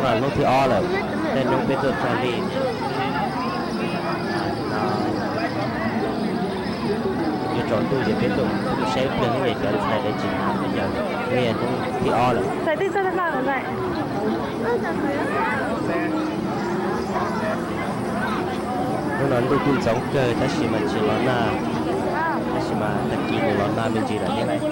Hnub thib ob lawm, tej hnub peb tuaj txog li no, yuav tsaus ntuj ces peb tuaj saib ib pliag ib cov ntxhais lawv tsis hnav, cov nyiaj hnub thib ob lawm. Hnub no ntuj kuj ntxoov kawg tab sis mas tsis los nag, tab sis mas tag kis nws los nag me ntsis lawm thiab lauj.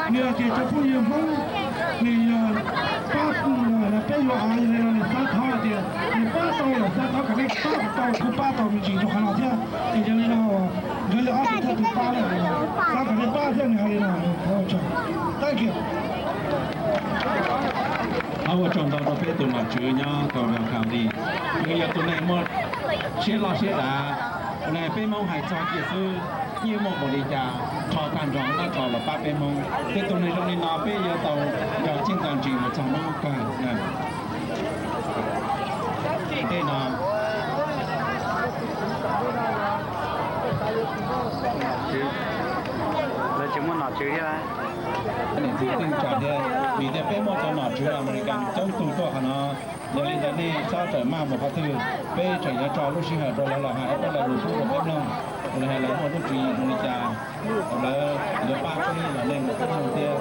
Nws hais tias cov phooj ywg Hmoob, nws yog pab, peb yuav av li no nws xav thov tias nws pab tau los xav thov kom nej pab kom tau, kuj pab tau me ntsis rau qhov no thiab. Ces yog li no nkawd yog ob tug thawj tug pab, xav kom nej pab thiab nws hais li no. Thank you. Ua tsaug ntau rau peb tus nom tswv nyob Carroll County, nws yog tus neeg muaj siab loj siab dav, tus neeg peb Hmoob hais txog kiag xwb, yeej muaj npaum li cas rho tag nrho nab rho los pab peb Hmoob. Tej tus neeg zoo li no peb yuav tau nco txiaj nco ntsim mus txog hnub kawg. Tej no, lawv tsis muaj nom tswv thiab. Niam txiv tseem tsam thiab, vim tias peb muaj cov nom tswv American coob tug tuaj qhov no. Yog li ntawd nej txhob rawm maj mus qhov twg, peb tseem yuav tso lub sij hawm rau lawv los hais ob peb lo lus pub rau peb mloog, lawv hais lawv muaj lub tswv yim zoo li cas, lawv yuav pab peb los nej mus peb mloog thiab.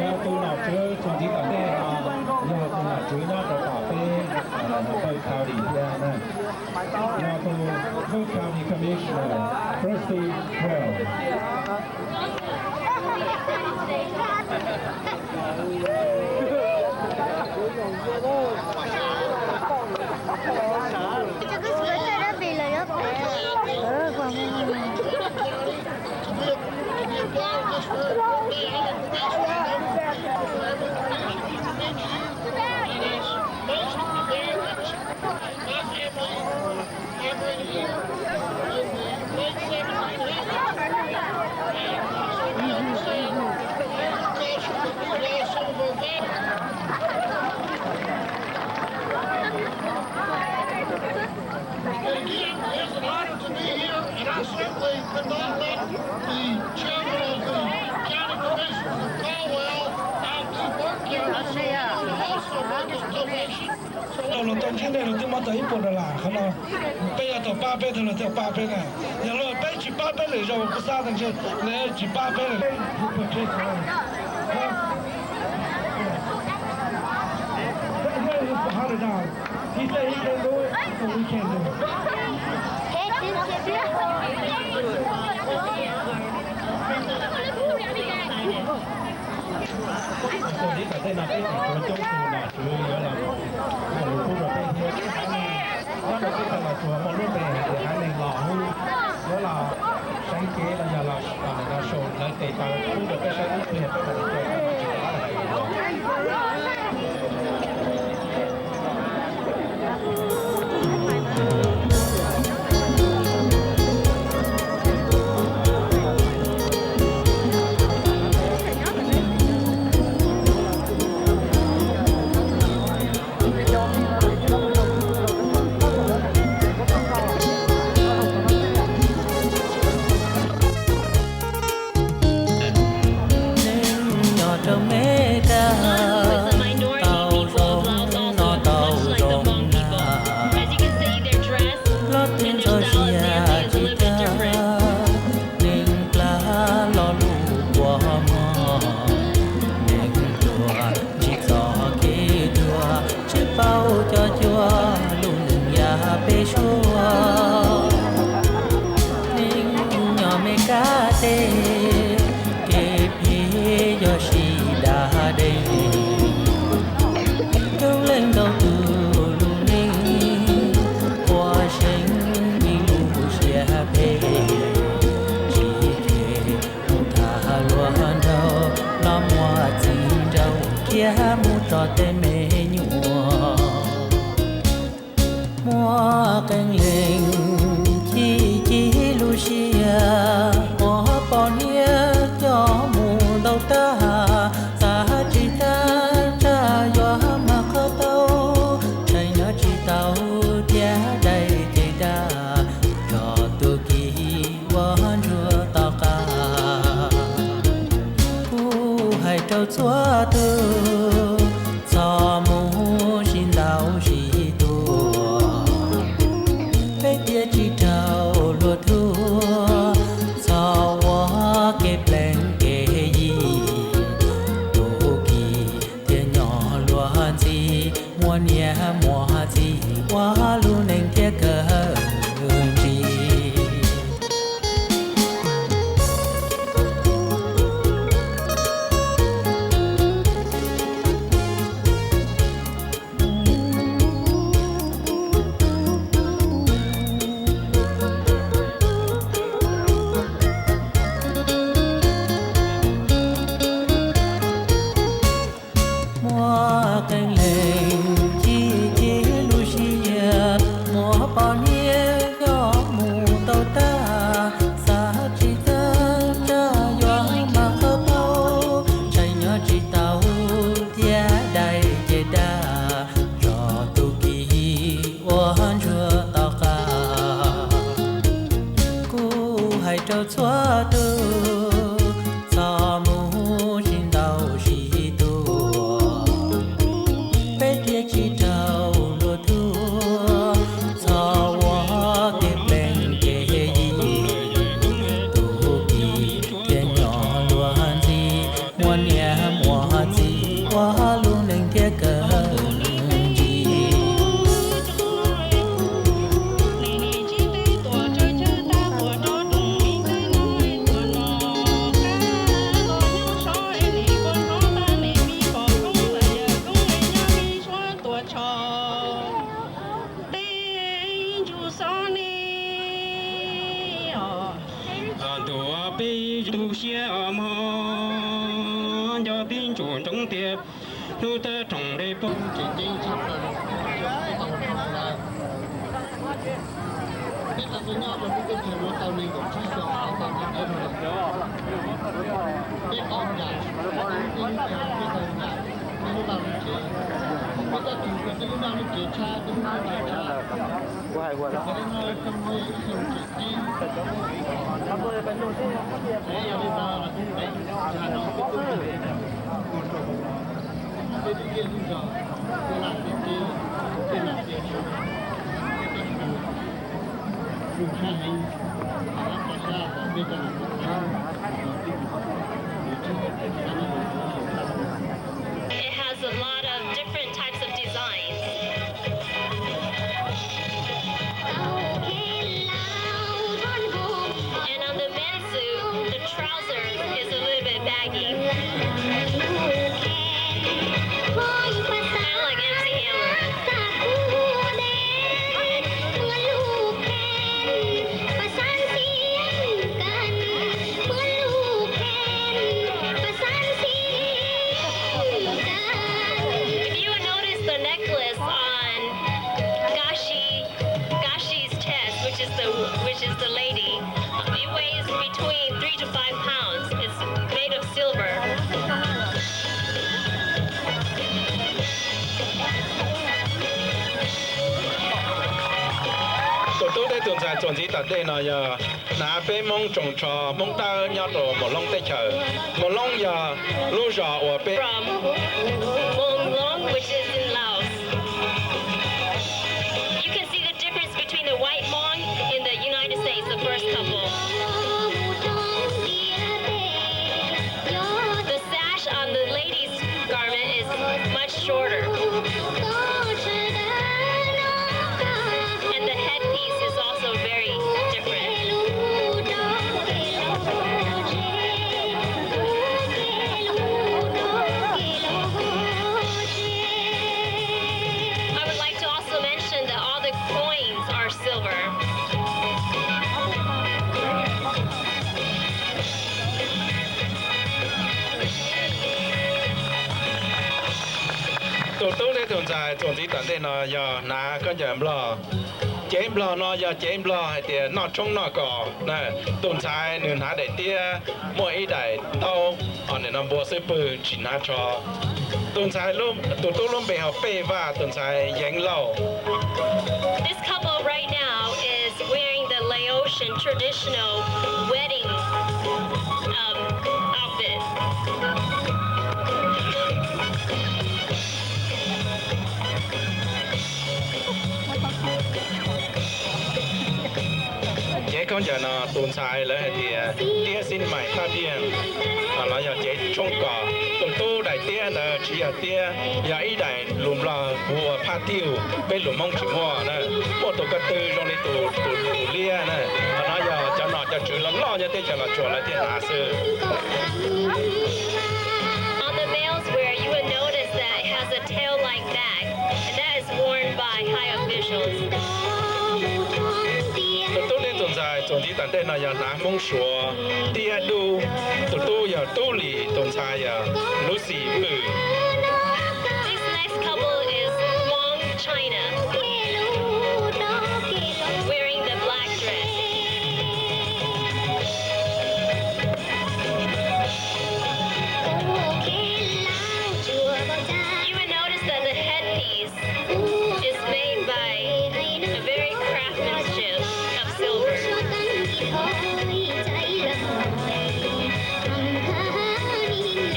Yog tus nom tswv txuas ntxiv tom ntej no, yog tus nom tswv nyob rau tom peb Boone County thiab na, yog tus Boone County Commissioner Christy Weld. Again, it's an honor to be here, and I certainly could not let the chairman of the county commissioners of Caldwell and Newburgh County also make a donation. Tau los tau ntsib nej los twb muab tau ib puas dollar qhov no. Peb yuav tau pab peb tau los tau pab peb na. Yog los peb tsis pab peb lwm zaus kuv xav tias ntshe lawv tsis pab peb lawm. He said he can do it, so we can do it. Ua li kom tej no peb tseem tshuav coob tus nom tswv yuav los ua lus pub rau peb thiab. Nyob rau peb tau los tsuas muaj lub npe hais tias Haiv Neeg Los Hub, yuav los seev cev los yog los, los sau lawv tes taw pub rau peb saib ib pliag peb mam li caw cov nom tswv rov qab los hais lus dua. Neeg nyob rau Meskas tau zoo no tau zoo na, los twb ntxhov sia tsis tag, neeg plam lo lus kua muag, neeg pluag ntsib txoj kev tuag, tsis paub cov cuag lub neej yam peb suab. Neeg nyob Meskas teb, kev phem yog sib dam deev, coob leej ntau tus lub neej quaj seev vim lub siab phem, tsis kheev mus tham luag nraug, los muaj txiv nraug khiav mus rau tej me nyuam. Muaj qee leej chim chim lub siab, muaj poj ua ntsuag tom qab. Kuv hais rau txhua tus, txhob mus sib ntaus sib tua, peb thiaj tsis raug luag thuam. Txhob ua kev plees kev yi, tu kis thiaj nyob luag ntxhi, muaj niam muaj txiv ua lub neej thiaj kawg ntsig. Muaj qee leej txij ces lub siab muaj poj niam yog mus tau tag, xav tsis txog tsam yuav mag qhov paub, ntshai nyob tsis tau thiab dai ces dag, tso tu kis ua ntsuag tom qab. Kuv hais rau txhua tus, txhob mus sib ntaus sib tua, peb thiaj tsis raug luag thuam. Txhob ua kev plees kev yi, tu kis thiaj nyob luag ntxhi, muaj niam muaj txiv ua lub neej thiaj kawg ntsig. Ntuas peb tu siab mog, nco tib ntsuas ntsoov tias hnub thawj rooj li poob tseem ceeb tshaj plaws. Peb tau tuaj nyob rau lub teb chaws no tau nees nkaum tsib xyoos, tau ntev ntev lawm. Peb tau ncaim, peb tau ncaim, peb tau ncaim, peb lub naj lub tsev, peb tau txhim peb lub naj lub tsev tshaj, peb lub naj lub tsev tshaj. Qhov no yog ib xyoo tseem ceeb. Yog li ntawd los peb pem tshaj no peb tub peb, peb lub zej lub zos, peb laj peb teb, peb nam peb tshua, peb tub peb, zoo sab heev, peb tau los ua teb, ua teb, ua teb. It has a lot of different types of designs. And on the men's suit, the trousers is a little bit baggy. Kind of like M C Hammer. If you notice the necklace on Gashi, Gashi's chest, which is the, which is the lady, it weighs between three to five pounds. It's made of silver. Tus tub thiab tus ntxhais txuas ntxiv tom ntej no yog hnav peb Hmoob tsoos tsho Hmoob Dawb nyob rau Mus Loob teb chaws. Mus Loob yog lub zos uas peb From Mong Lung, which is in Laos. You can see the difference between the white Hmong in the United States, the first couple. The sash on the ladies' garment is much shorter. And the headpiece is also very different. I would like to also mention that all the coins are silver. Tus tub thiab tus ntxhais txuas ntxiv tom ntej no yog hnav khaub ncaws Nplog. Cev Nplog no yog cev Nplog hais tias noj tshoob noj kos. Tus ntxhais nws hnav daim tiab, muaj ib daim ntaub, ho nim no npua xub pwg tsis hnav tsho. Tus ntxhais, tus tub lub npe hu Pej Vaj, tus ntxhais Yeev Lauj. This couple right now is wearing the Laotian Cambodian traditional wedding um, outfit. Cev khaub ncaws no tus ntxhais lawv hais tias tiab xib mais phaj diaj, no yog cev tshoob kos. Tus tub daim tiab ntawd tsis yog tiab, yog ib daim lus Nplog hu ua phaj tiuj, peb lus Hmoob tsis muaj na. Muaj tus ko tw zoo li tus tus liab na. Qhov no yog cov nom cov tswv los loj nyob teb chaws Los Tsuas lawv thiaj hnav xwb. On the males wear, you will notice that it has a tail-like bag, and that is worn by high officials. Tus tub thiab tus ntxhais txuas ntxiv tom ntej no yog hnav Hmoob Suav tiab dub. Tus tub yog Tub Lis, tus ntxhais yog Lucy Pwm. This next couple is Wang China, wearing the black dress. You will notice that the headpiece is made by a very craftsmanship of silver.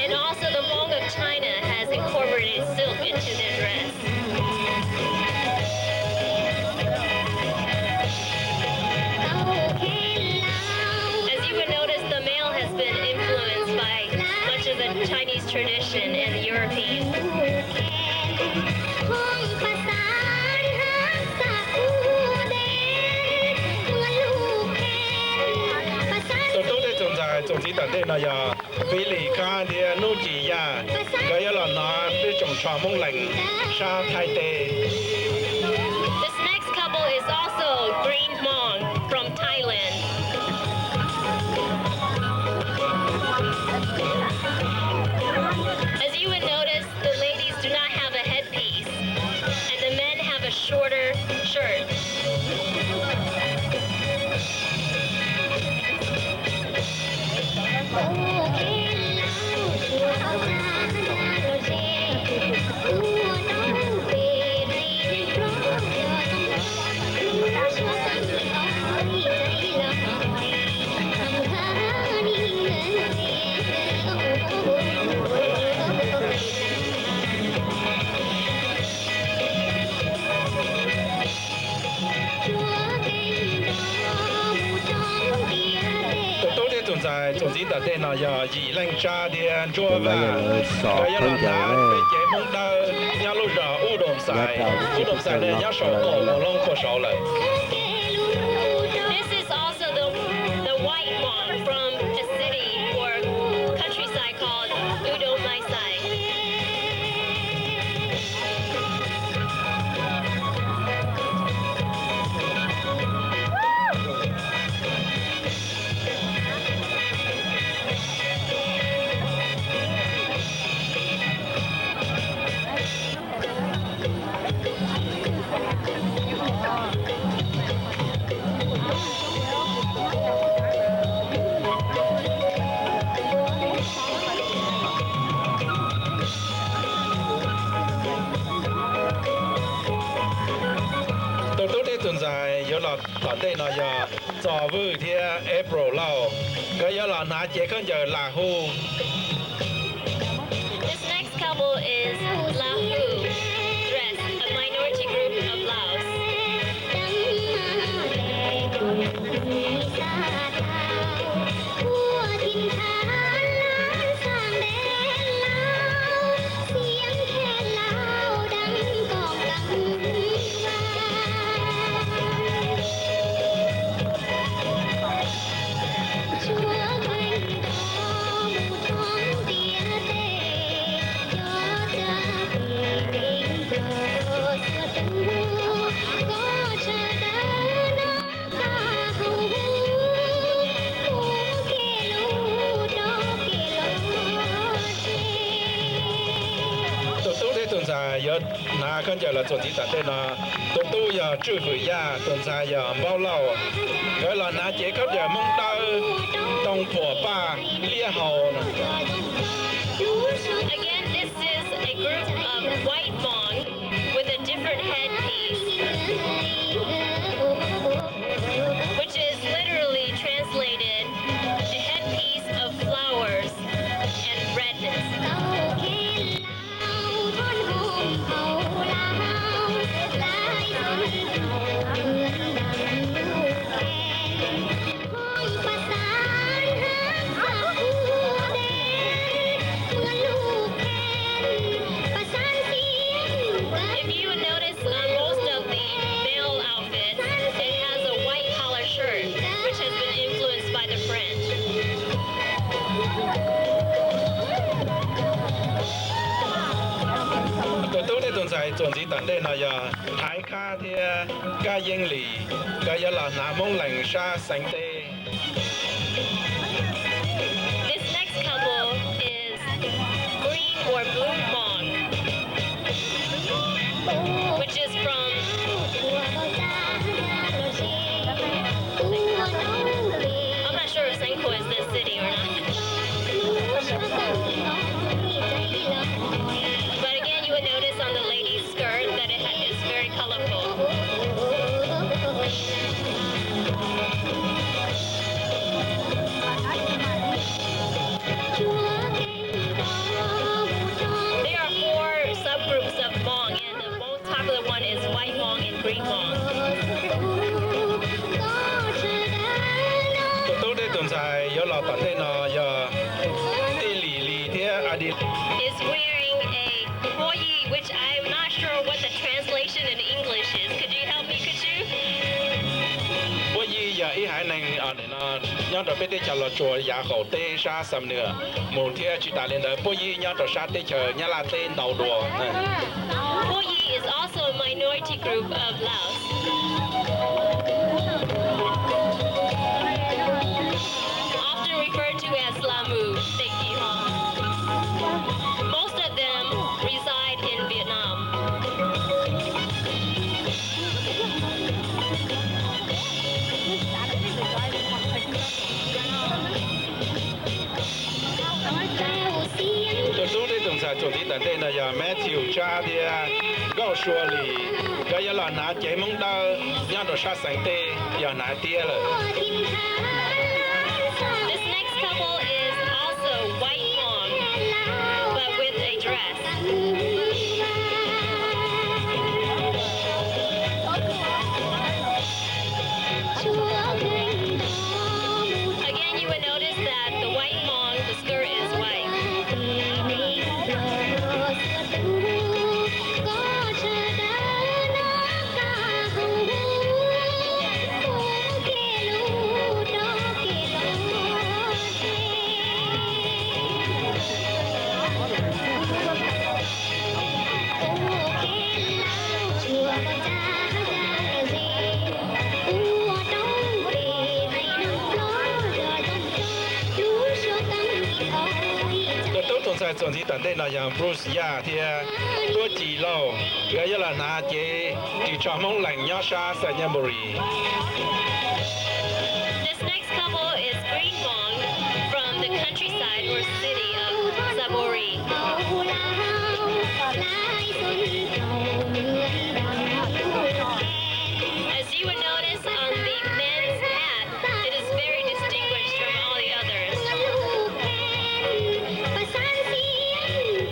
And also the Wang of China has incorporated silk into their dress. As you would notice, the male has been influenced by much of the Chinese tradition and the European. Tus tub thiab tus ntxhais txuas ntxiv tom ntej no yog Vib Lis Khab thiab Nub Ci Yaj, nkawd yuav los hnov peb tsoos tsho Hmoob Lees sab Thaib teb. This next couple is also Green Hmong from Thailand. As you would notice, the ladies do not have a headpiece, and the men have a shorter shirt. Tus tub thiab tus ntxhais txuas ntxiv tom ntej no yog Yim Leej Tsab thiab Ntsuab Vaj, nkawd yuav los hnav peb cev Hmoob Dawb nyob lub zos Ub Doos Xais. Ub Doos Xais no nyob saum toj Mus Loob puag saud lawm. This is also the, the White Hmong from a city or countryside called Udomai Sai. Tus tub thiab tus ntxhais yuav los tom ntej no yog Txos Vwj thiab April Lauj, nkawd yuav los hnav cev khaub ncaws Lahu. This next couple is Lahu dress, a minority group of Laos. Tus tub thiab tus ntxhais yuav hnav khaub ncaws los txuas ntxiv tom ntej no. Tus tub yog Tswj Hwm Yaj, tus ntxhais yog Npaub Lauj. Nkawd los hnav cev khaub ncaws Hmoob Dawb, ntoo phuam paj liab hau. Again, this is a group of white Hmong with a different headpiece, which is literally Txuas ntxiv tom ntej no yog Thaiv Khab thiab Kab Yeeb Lis, nkawd yuav los hnav Hmoob Lees sab xeev teb. This next couple is Green or Blue Hmong, which is from, I'm not sure if Seng Kos is the city or not. But again, you would notice on the lady's skirt that it ha- is very colorful. There are four subgroups of Hmong, and the most popular one is White Hmong and Green Hmong. Tus tub thiab tus ntxhais yuav los tom ntej no yog Tij Lis Lis thiab Adi. Is wearing a pawg yi, which I'm not sure what the translation in English is. Could you help me, could you? Pawg yi yog ib haiv neeg nyob rau peb teb chaws Los Tsuas yav qaum teb sab Xam Nuas mus thiab tsis tas li ntawd pawg yi nyob rau sab teb chaws Nyab Laj teb ntau dua. Pawg yi is also a minority group of Laos, often referred to as Lamu. Thank you. Most of them reside in Vietnam. Tus tub thiab tus ntxhais txuas ntxiv tom ntej no yog Matthew Tsab thiab Nkauj Sua Lis, nkawd yuav los hnav cev Hmoob Dawb nyob rau sab xeev teb, yog hnav tiab lawm. This next couple is also white Hmong, but with a dress. Again, you would notice that the white Hmong, the skirt is white. Tus tub tus ntxhais txuas ntxiv tom ntej no yog Bruce Yaj thiab Tuab Ci Lauj, nkawd yuav los hnav cev ris tsho Hmoob Lees nyob sab Xaiyaburi. This next couple is Green Hmong from the countryside or city of Xaiyaburi. As you would notice on the men's hat, it is very distinguished from all the others.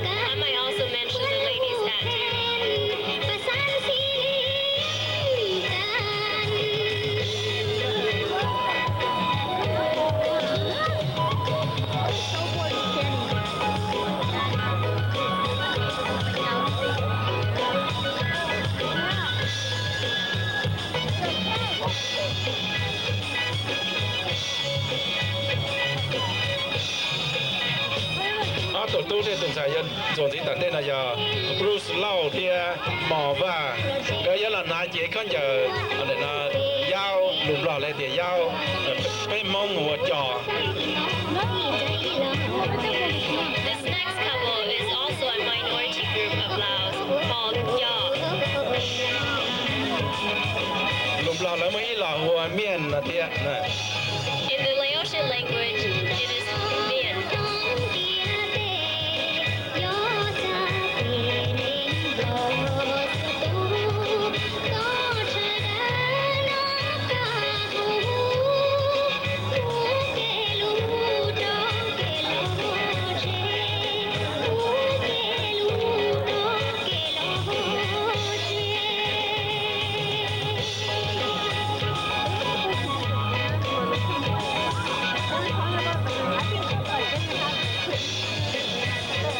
I might also mention the ladies' hat too. Ob tug tub thiab tus ntxhais yuav txuas ntxiv tom ntej no yog Bruce Lauj thiab Mos Vaj, nkawd yuav los hnav cev khaub ncaws Yaub, lus Nplog lawv tias Yaub, peb Hmoob hu ua Co. This next couple is also a minority group of Laos called Yaub. Lus Nplog lawv muaj ib los hu ua Miaj no thiab. In the Laotian language, it is Miaj.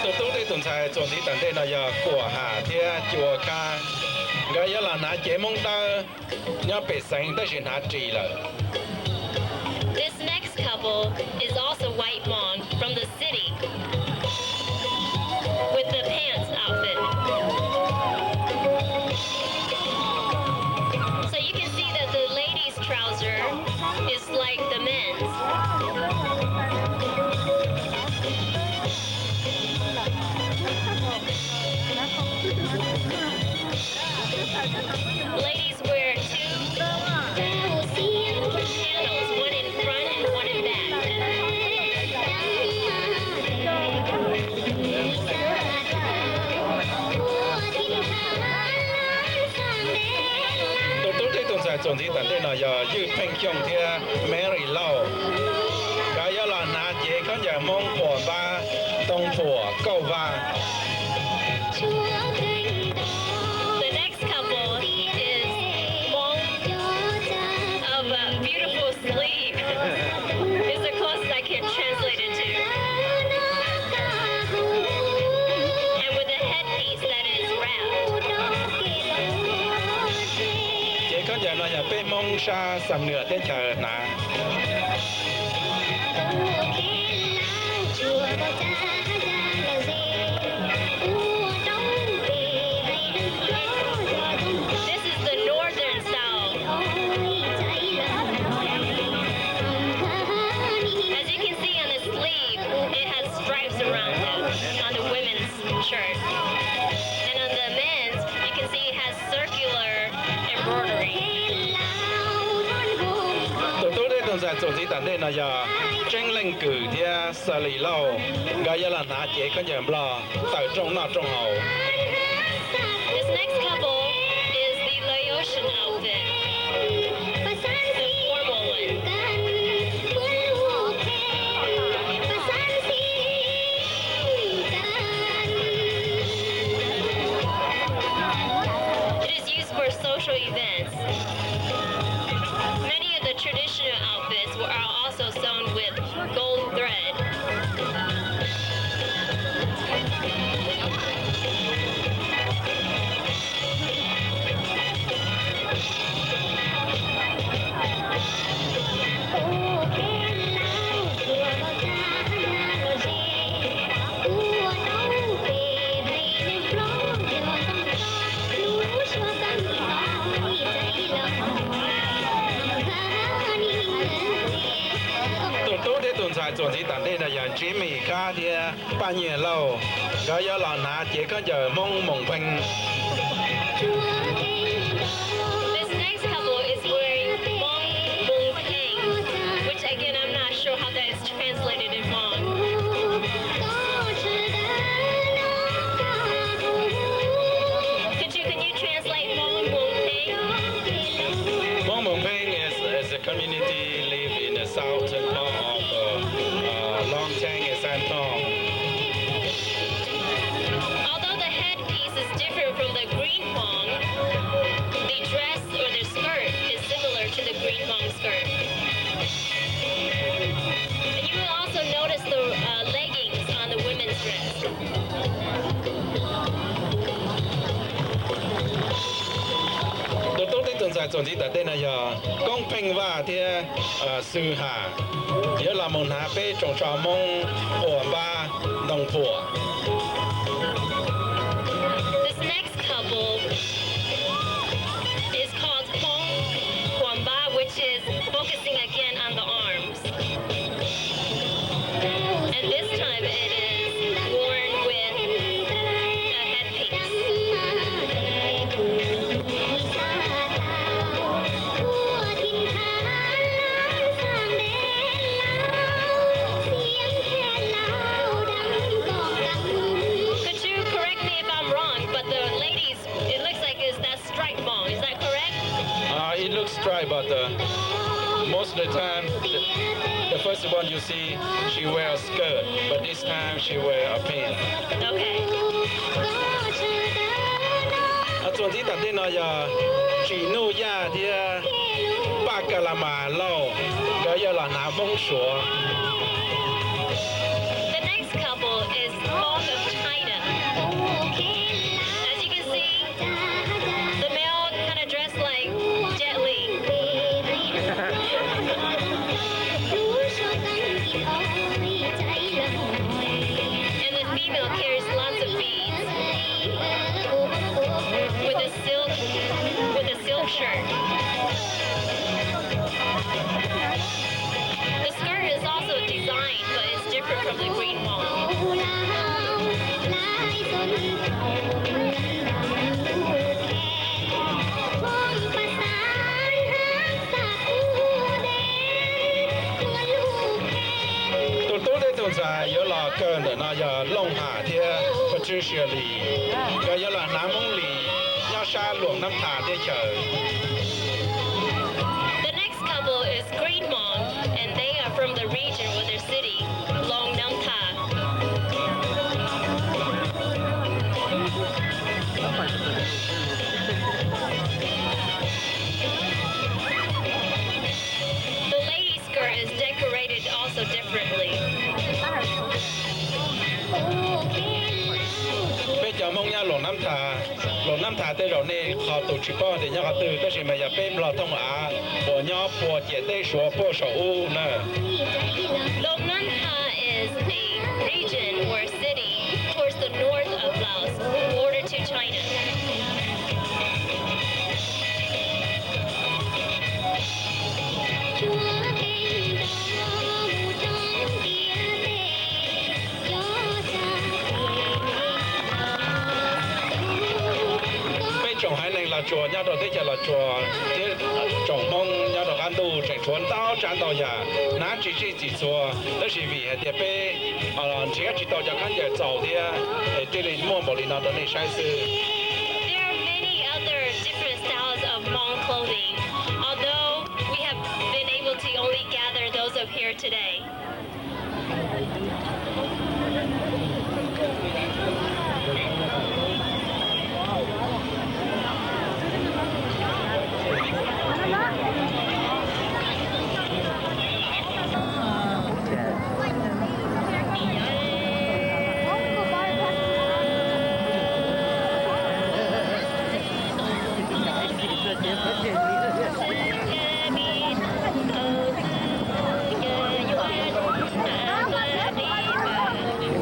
Tus tub thiab tus ntxhais txuas ntxiv tom ntej no yog Kuam Ham thiab Cua Kab, nkawd yuav los hnav cev Hmoob Dawb nyob pem xeev tab sis hnav ris lawm. This next couple is also white Hmong from the city with the pants outfit. Ladies wear two panels, one in front and one in back. Tus tub thiab tus ntxhais txuas ntxiv tom ntej no yog Ywj Pheej Xyooj thiab Mary Lauj. Nkawd yuav los hnav cev khaub ncaws Hmoob Phuam Npab, Ntoo Phuam, Kauj Vaj. The next couple is Hmong of a beautiful sleeve. It's the closest I can translate it to. And with a headpiece that is wrapped. Cev khaub ncaws no yog peb Hmoob sab Xam Nuam teb chaws hnav. This is the northern style. As you can see on the sleeve, it has stripes around it on the women's shirt. And on the men's, you can see it has circular embroidery. Tus tub thiab tus ntxhais txuas ntxiv tom ntej no yog Tseeb Leej Kws thiab Xaws Lis Lauj. Nkawd yuav los hnav cev khaub ncaws Nplog tawm rooj noj rooj haus. This next couple is the Laotian outfit, the formal one. It is used for social events. Many of the traditional outfits were, are also sewn with gold thread. Tus tub thiab tus ntxhais txuas ntxiv tom ntej no yog Ntsib Mis Kab thiab Paj Nyiag Lauj. Nkawd yuav los hnav cev khaub ncaws Hmoob Moos Pheej. This next couple is wearing Hmong Moos Pheej, which again, I'm not sure how that is translated in Hmong. Could you, can you translate Hmong Moos Pheej? Hmong Moos Pheej is, is a community live in the southern part of uh, uh, Long Teng and San Tong. Although the headpiece is different from the Green Hmong, the dress or the skirt is similar to the Green Hmong skirt. And you will also notice the uh, leggings on the women's dress. Tus tub thiab tus ntxhais txuas ntxiv tom ntej no yog Koob Pheej Vaj thiab Xwm Ham, yuav los mus hnav peb tsoos tsho Hmoob Phuam Npab, Ntoo Phuam. This next couple is called Hmoob Phuam Npab, which is focusing again on the arms. And this time it is worn with a headpiece. Could you correct me if I'm wrong, but the ladies, it looks like is that striped Hmong, is that correct? Uh, it looks striped, but uh, most of the time, the, the first one you see, she wears a skirt, but this time she wears a pants. Okay. Txuas ntxiv tom ntej no yog Tsim Nuj Yaj thiab Paj Kas Las Mas Lauj, nkawd yog los hnav Hmoob Suav. The next couple is Hmong of China. As you can see, the male kind of dressed like Jet Li. And the female carries lots of beads with a silk, with a silk shirt. The skirt is also Tus ntxhais yuav los kawg ntawm no yog Looj Ham thiab Patricia Lee, nkawd yuav los hnav Hmoob Lis nyob sab Luam Nab Thas teb chaws. The next couple is Green Mom, and they are from the region or their city, Long Nam Tha. The ladies' skirt is decorated also differently. Peb cov Hmoob nyob Luam Nab Thas, Luam Nab Thas tej zaum nej qhov tus tsis paub tias nyob qhov twg, tab sis mas yog peb Nplog thooj av uas nyob puag ciam teb Suav puag saum ub na. Luam Nab Thas is a region or city towards the north of Laos, border to China. Peb tsoom haiv neeg Los Tsuas nyob rau teb chaws Los Tsuas thiab tsoom Hmoob nyob rau qab ntuj tseem tshuav ntau tsav ntau yam hnav tsis zij txhua, tab sis vim hais tias peb nrhiav tsis tau cov khaub ncaws txaus thiab, es thiaj li muaj npaum li no rau nej saib xwb. There are many other different styles of Hmong clothing, although we have been able to only gather those of here today.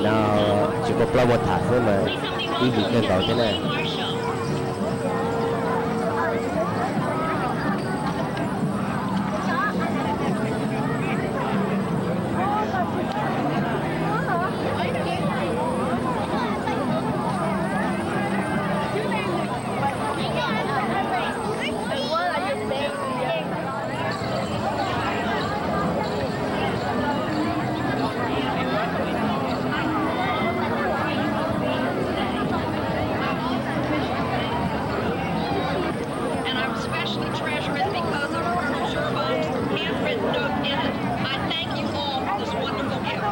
No tsis muaj plaub muaj tham xwb mas ib yim kawg nkaus thiab na. And I especially treasure it because of Colonel Shervin's handwritten note in it. I thank you all for this wonderful gift.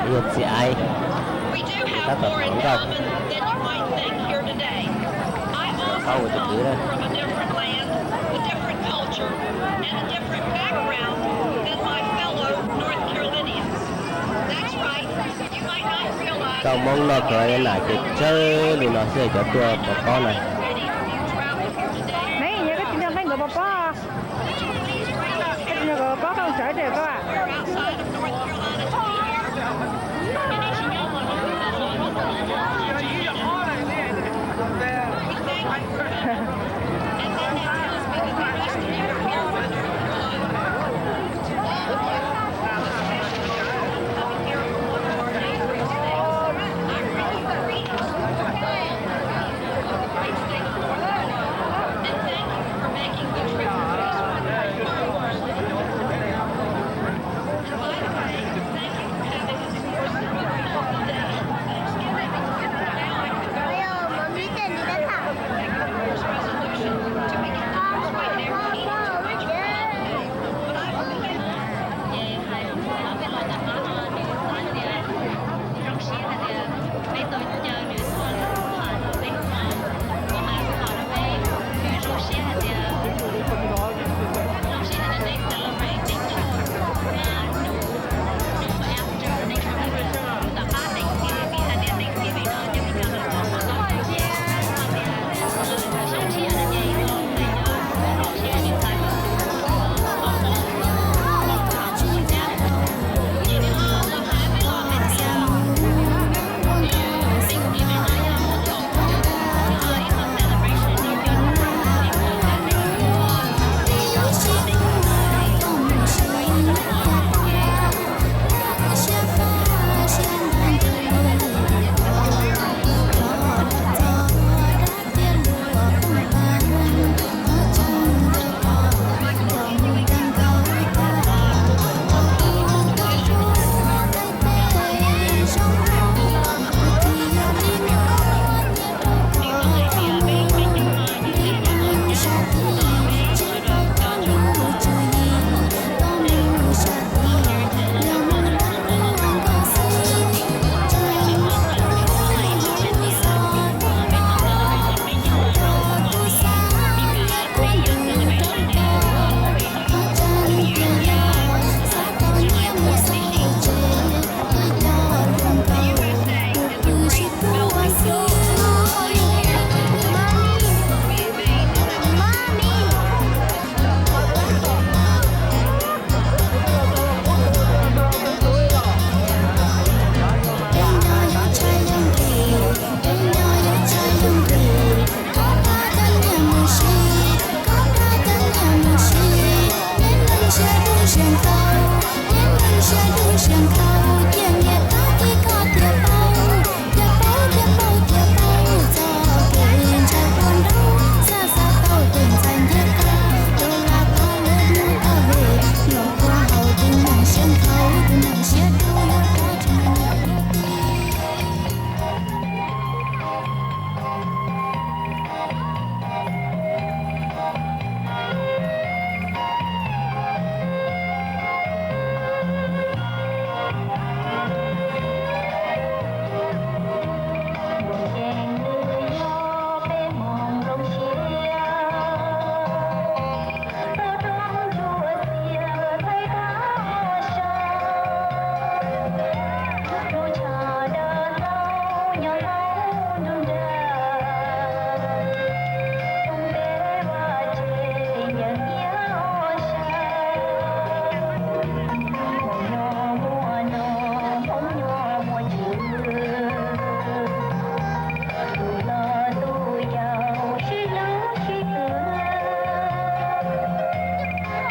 Yuav txiv ai. We do have more in common than you might think here today. I also come from a different land, a different culture, and a different background than my fellow North Carolinians. That's right. Tau Hmoob noj kawg nam ces tsawg li no xwb cov tuaj pov pob na. Neb nyias koj tsis nco Hmoob nkawd pov pob, koj tsis nco nkawd pov pob koj sawv ces koj.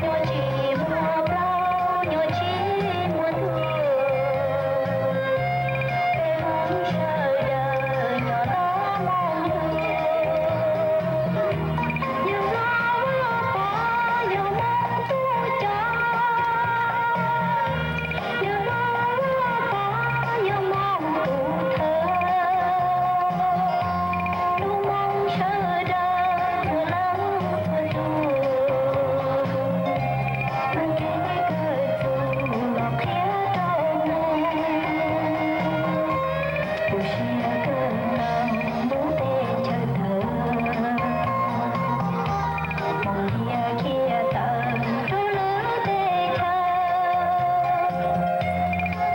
Nyob tsis muaj plaub, nyob tsis muaj ntug, peb Hmoob sawv daws nyob los mus hlub. Yawg hlob Vaj Pov yog Hmoob tub coj, yawg hlob Vaj Pov yog Hmoob tus thawj. Tus Hmoob sawv daws txhua leej txhua tus, tus kev kawm txuj los qhia rau mus, tu siab kawm ntawv mus teb chaws tawm, mus qhia khiav tawm rau lwm teb chaws.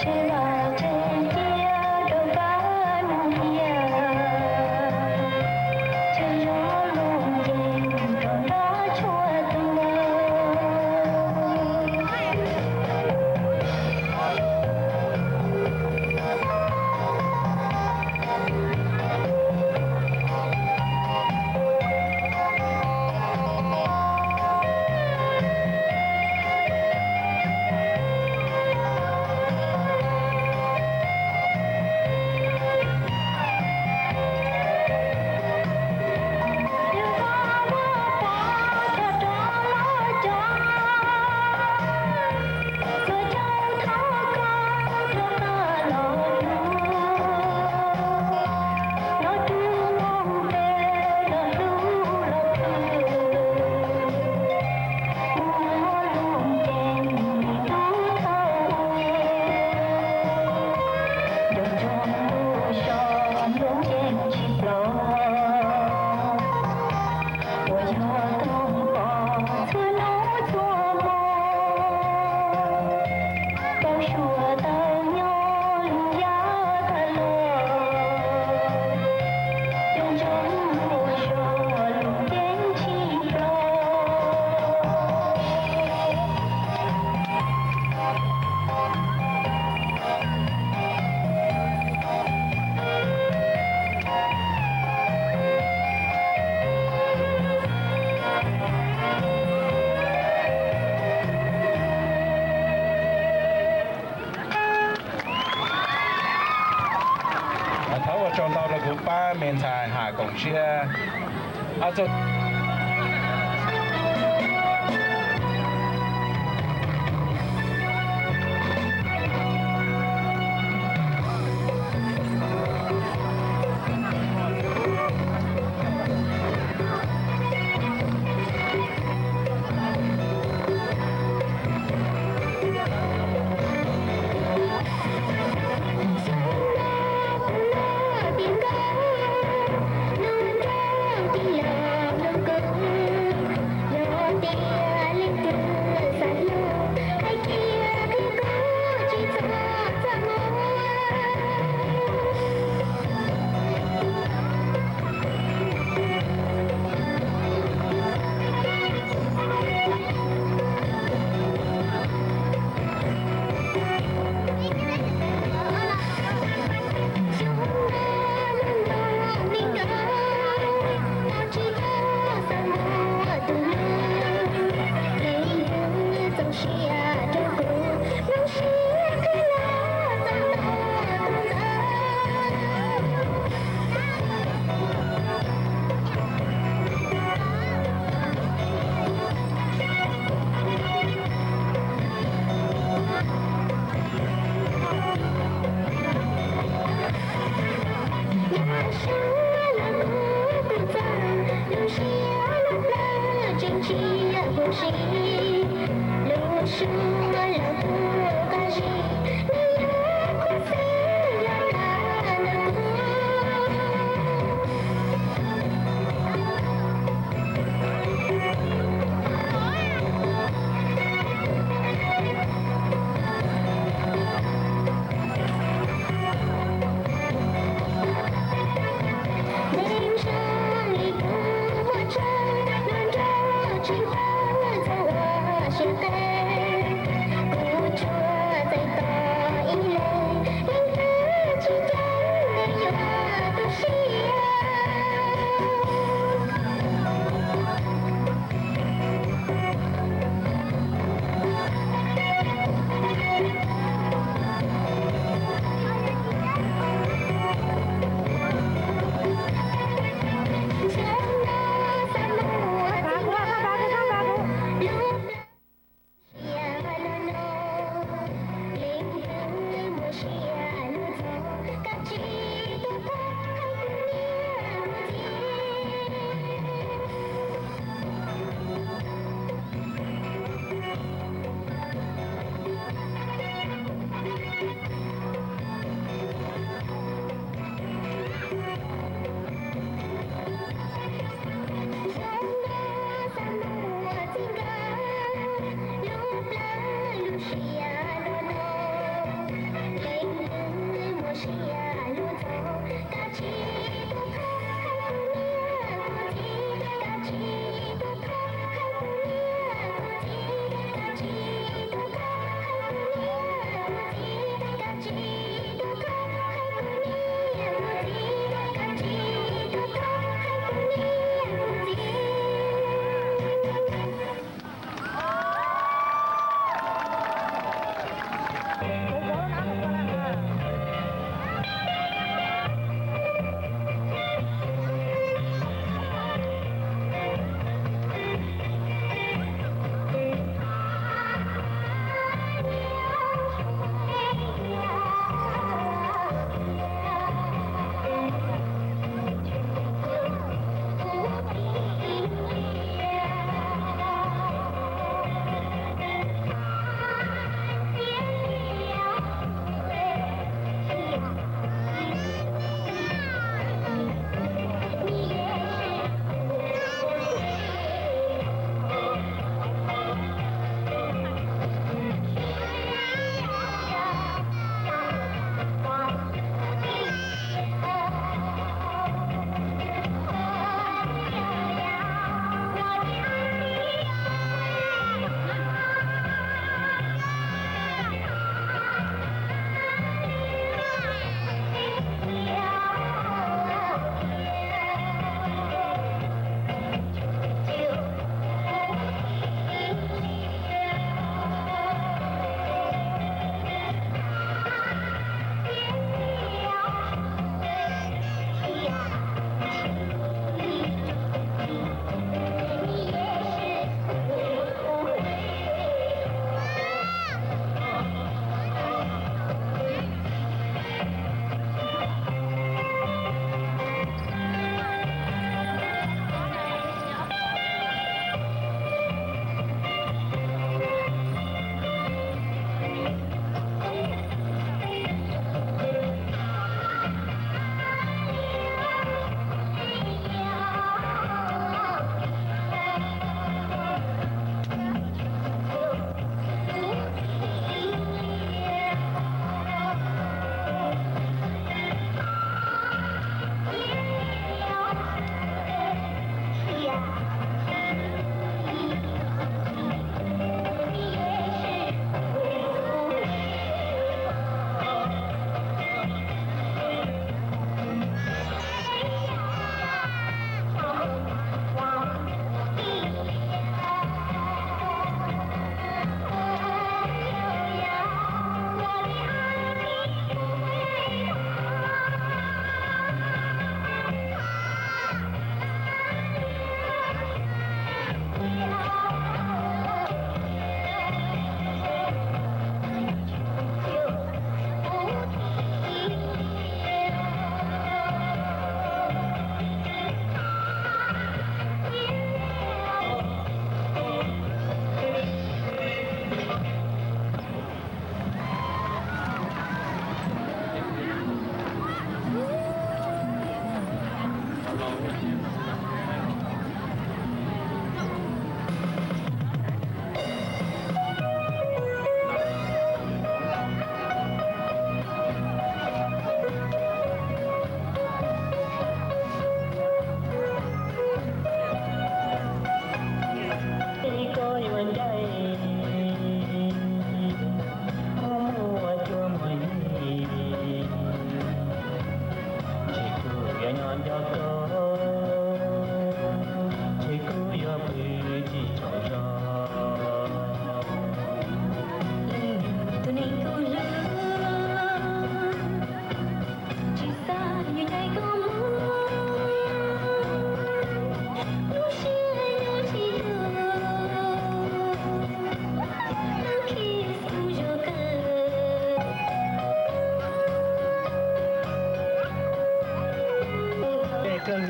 Tsev vaj tsev cia rau pab mus thiab, tsev zos lub nceeg rau nrog txhua tus. Nco ntsoov lub zos lub nceeg tsis plos, uas yog toog pom txhua hnub txhua hmo. Tau suav tau nyob lub yaj tag los, nco ntsoov lub zos lub nceeg tsis plos. Thov ua tsaug ntau rau kuv pab me ntxhais Ham Koom Siab.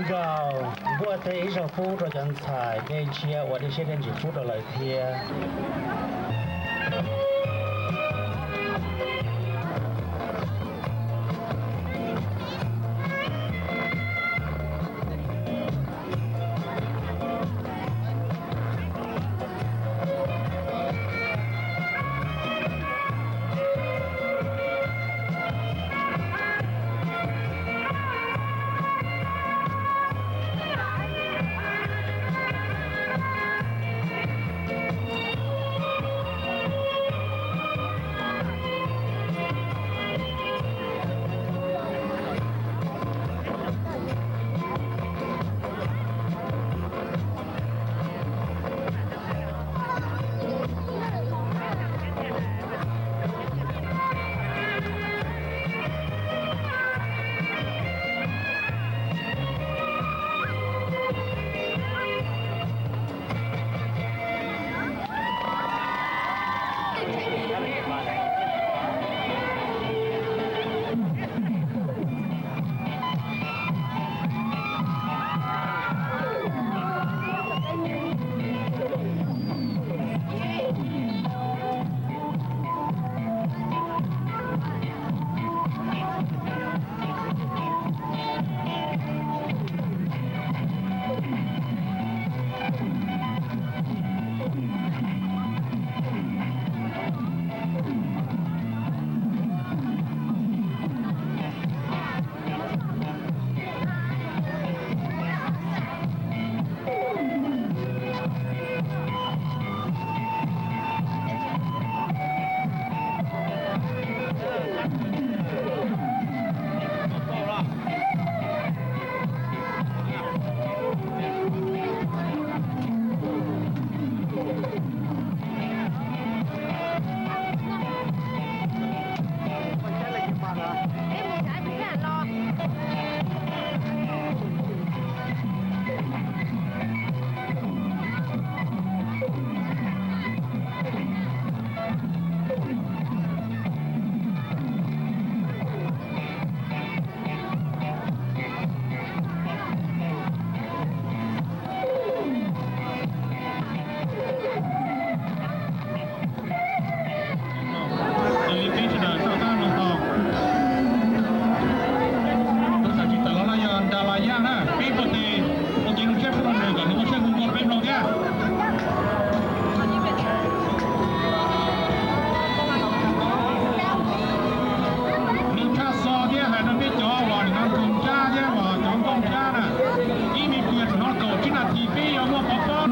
Nkaus npuaj tej ib zaug pub rau cov ntxhais dej ntshiab uas dej siab dej ntsws pub rau lawv thiab. Cia li peb sawv daws soj qab mloog tau. Lub sawv tsis tawm los no yog Nras Las Yaj na, peb npua tes ua kev zoo siab pub rau nws kom nws ua siab zoo nkauj peb mloog thiab. Nws tshaj xo thiab hais rau peb cov uas nim no nrog nrab thiab uas cov nkauj nrab na, ib me pliag thaum no kaum tsib nas this peb yuav muaj pov pob.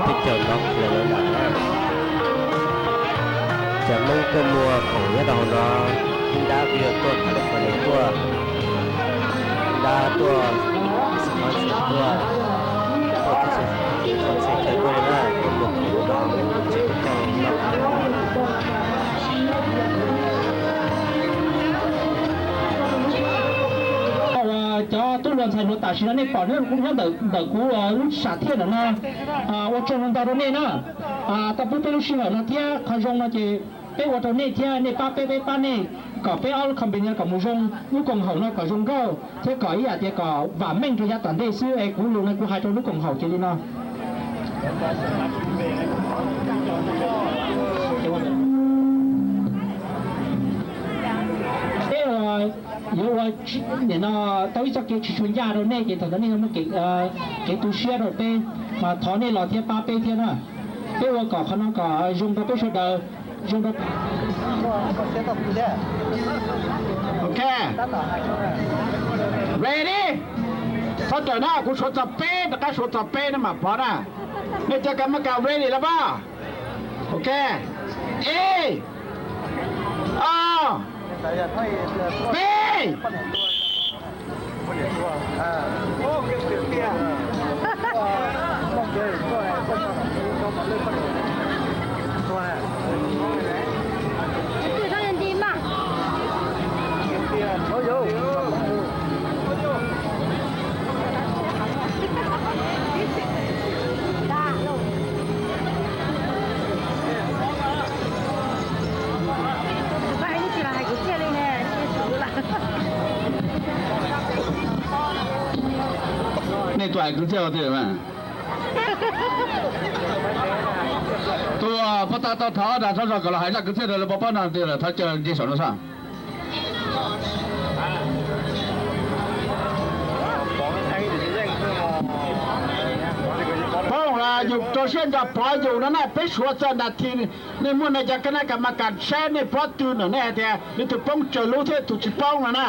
Peb caug no lawm lawm na. Cov Hmoob tuaj muag khoom nyob rau hauv no, ib nrab kuj yuav tuaj California tuaj, ib nrab tuaj Wisconsin tuaj, tuaj txhua txhua txhia chaw tuaj li na, tuaj muag khoom rau tsev peb caug no. Cov tub hluas ntxhais hluas tam sim no nej pom nyob ntawm kuv lub sam thiaj ntawm no, ua tsaug ntau rau nej na. Tau pub peb lub sij hawm no thiab qhov zoo no ces peb ua rau nej thiab nej pab peb, peb pab nej, kom peb ob lub company no kom mus zoo, lub koom haum no kom zoo nkauj thiab kom ib yam tias kom vam meej rau yav tom ntej xwb es kuv lus no kuv hais rau lub koom haum ces li no. Peb yuav ua nim no tau ib txoj kev tsis tshua ncaj rau nej ces thaum ntawd nej yuav muaj kev tu siab rau peb, mas thov nej los thiab pab peb thiab na. Peb ua kom qhov no kom zoo rau peb sawv daws, zoo rau. Ok. Ready. Sawv daws na, kuv suav txog peb, rov qab suav txog peb no mas pov na. Nej cov kam maj kam ready los pab. Ok. Ib, ob, peb. Nej tuaj hais kwv txhiaj tiag mas. Tus pov tag tau thov dag txhob zog kom los hais zaj kwv txhiaj rau lawv paub paub no tiag lawm, thov caw nce saum no soj. Poob los yus rau siab nrog pov yus no na, peb suav txog nas this, nej muaj nej cov kab nab kas mas kas saib nej pov twg no nej hais tias leej twg poob tsawg lub thiab tus tsis poob no na.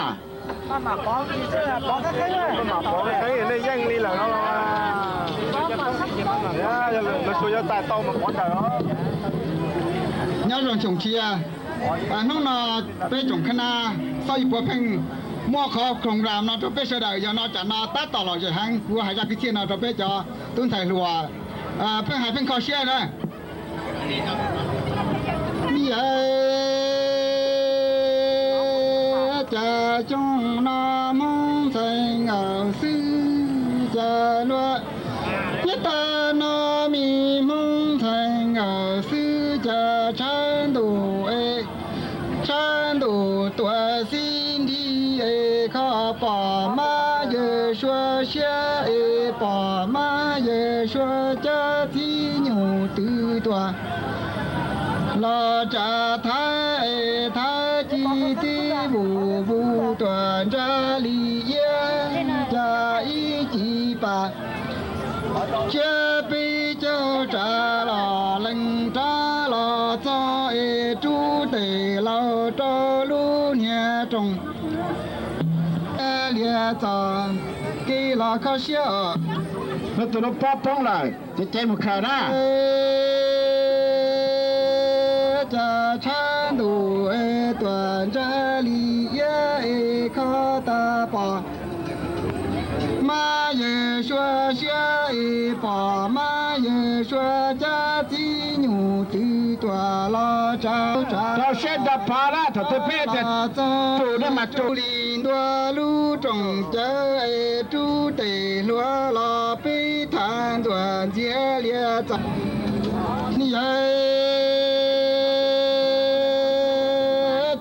Nyob zoo xyoo tshiab, hnub no peb tsoom kab nab xob ib puas pheej muaj qhov program no rau peb sawv daws, yog no tsam no tab tom lom zem heev, kuv hais zaj kwv txhiaj no rau peb cov tub ntxhais hluas pheej hais pheej kho siab na. Yawm cas xyoo no Hmoob ntxhais nkaus xwb cas luag, nyob tag no me Hmoob ntxhais nkaus xwb cas tshaib ntuj es, tshaib ntuj tuaj xib nrig es kho pom mab yawg suav siab es pom mab yawg suav cab txib nyuj twm tuaj los tsa thab es thab ci tib vus vus tuaj ntsab li iab cas ib ci pas. Tsiab peb caug rov los lees rov los txog es rub tes laus rau lub niag rooj. Lias txom kev los kho siab os. Lub tus lub pob poob lawm ces cev mus khaws na. Cas tshaib ntuj es tuaj ntsab li iab es kho tag pom mab yawg suav siab es pom mab yawg suav cab txib nyuj twm tuaj los tsa. Rau siab nrog pov na, thaum twg peb tias tus ne mas tus li ntua lub rooj cawv es rub tes hluas los peb thaj ntuag ntxiag lias txom. Yawm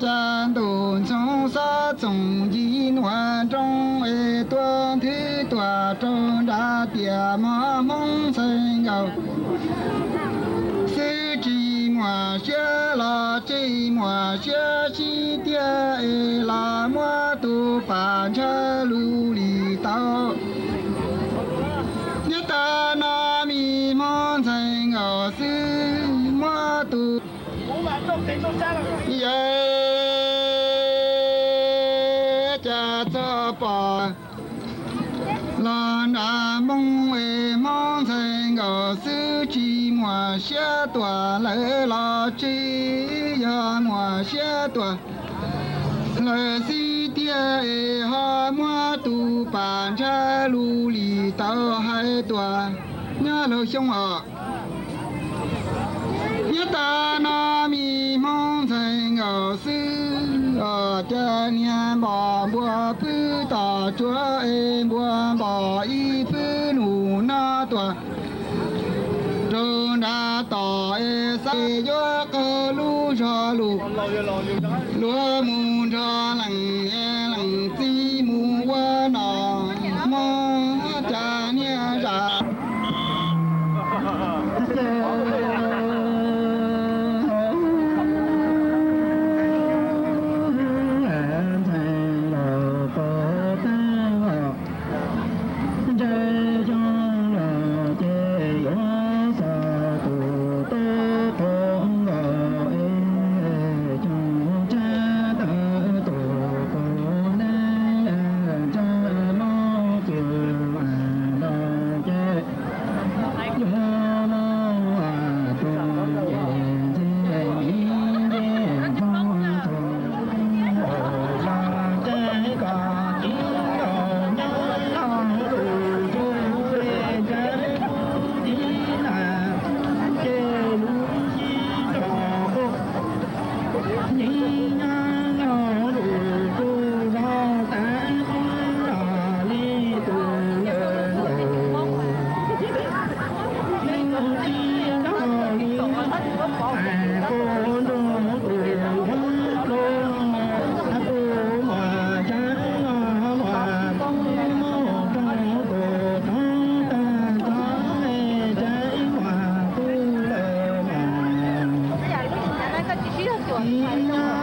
cas ntuj ntxoov xob txoov ncig nuav nroo es tuaj nthwv tuaj rau nrad tias mog Hmoob ntxhais nkaus xwb tsis muaj siab los tsis muaj siab sib tiag es los muab tus pas ntshaw lug li tau. Nyob tag no me Hmoob ntxhais nkaus xwb muab tus yawm cas txog pom los nrad moo es Hmoob ntxhais nkaus xwb tsis Muaj siab tuaj lawm los tsis yog muaj siab tuaj lawm xwb tiag es ho muab tus pam ntshav lus li tau hais tuaj nyob laug xyoo os. Nyob tas no me hmoob ntxhais nkaus xwb os, cas niag npom npua pwb tom tsuav es npua npom ib pwb nus no tuaj rau nram tod es xav yuav qaug lub zog lus, luag mus nrog leej leej txiv mus ua nom hmo, cas niag zam ntxhais los qhov tag os. Ntshe xyoo los ces yuav xa tus tub qhov nkaus es xyoo tshab tawm tus qhov neeb ntshe mob cws los ces yuav mob tus nce nce nce los ces kom tib los nyob los lus tus tsev tib na ces lub sij hawm nyob los lus tus zog tas qhov los li tus lawm. Ib txij nrog li hais qhov nrog tus hmoob los, tus muam tseeb los muam tub mus rau tus thoob tag tsob es tseeb muam tub lawm mas. Ib nyob